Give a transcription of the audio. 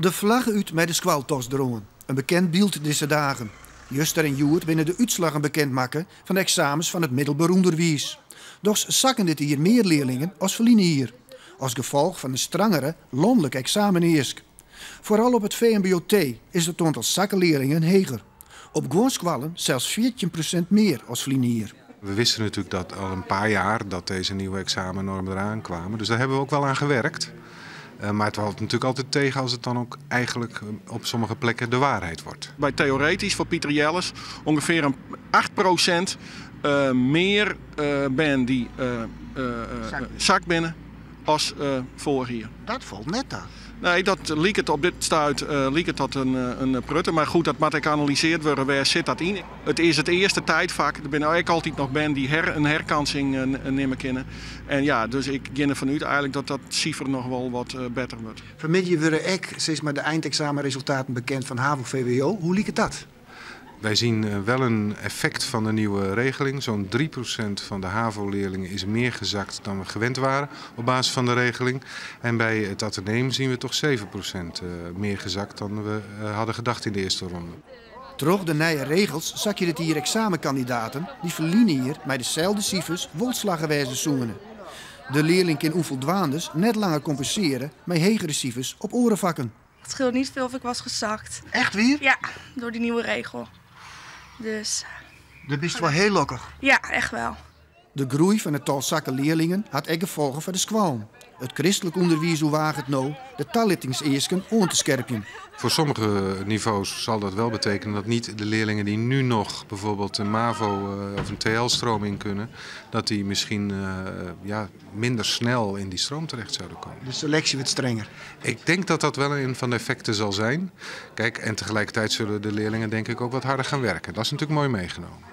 De flagge út mei de skoaltas deroan. In bekend byld dizze dagen. Juster en hjoed binne de útslaggen bekend makke fan de eksamens fan it middelber ûnderwiis. Dochs sakken dit jier mear learlingen as ferline jier. As gefolch fan in strangere lanlike eksameneask. Foaral op it VMBO-T is it oantal sakke learlingen heger. Op guon skoallen sels 14% mear as ferline jier. We wisten natuurlijk dat al een paar jaar dat deze nieuwe examennormen eraan kwamen. Dus daar hebben we ook wel aan gewerkt. Maar het valt natuurlijk altijd tegen als het dan ook eigenlijk op sommige plekken de waarheid wordt. Bij theoretisch voor Piter Jelles ongeveer een 8% mear bern dy't sakke binne as foarich jier. Dat falt net ta. Nee, dat liket op dit stuit liket dat in protte. Mar goed, dat moat ek analysearre wurde. Wêr sit dat yn? It is it earste tiidfak. Der binne ek altyd noch bern dy't in herkansing nimme kinne. En ja, dus ik gean derfan út eigentlik dat dat sifer noch wol wat better wurdt. Fan 'e middei wurde ek sis mar, de eineksamenresultaten bekend fan HAVO-VWO. Hoe liket dat? Wij zien wel een effect van de nieuwe regeling. Zo'n 3% van de HAVO-leerlingen is meer gezakt dan we gewend waren op basis van de regeling. En bij het Atheneum zien we toch 7% meer gezakt dan we hadden gedacht in de eerste ronde. Troch de nije regels sakje dit jier eksamenkandidaten dy't ferline jier mei deselde sifers wol slagge wêze soene. De learling kin ûnfoldwaandes net langer kompensearje mei hegere sifers op oare fakken. Het scheelt niet veel of ik was gezakt. Echt wier? Ja, door die nieuwe regel. Dus Dan bist wol hiel lokkich. Ja, echt wel. De groei fan it tal sakke learlingen hat ek gefolgen foar de skoallen. It kristlik ûnderwiis oerwaget no de talittingseasken oan te skerpjen. Voor sommige niveaus zal dat wel betekenen dat niet de leerlingen die nu nog bijvoorbeeld een MAVO of een TL-stroom in kunnen, dat die misschien ja, minder snel in die stroom terecht zouden komen. De seleksje wurdt strenger. Ik denk dat dat wel een van de effecten zal zijn. Kijk, en tegelijkertijd zullen de leerlingen denk ik ook wat harder gaan werken. Dat is natuurlijk mooi meegenomen.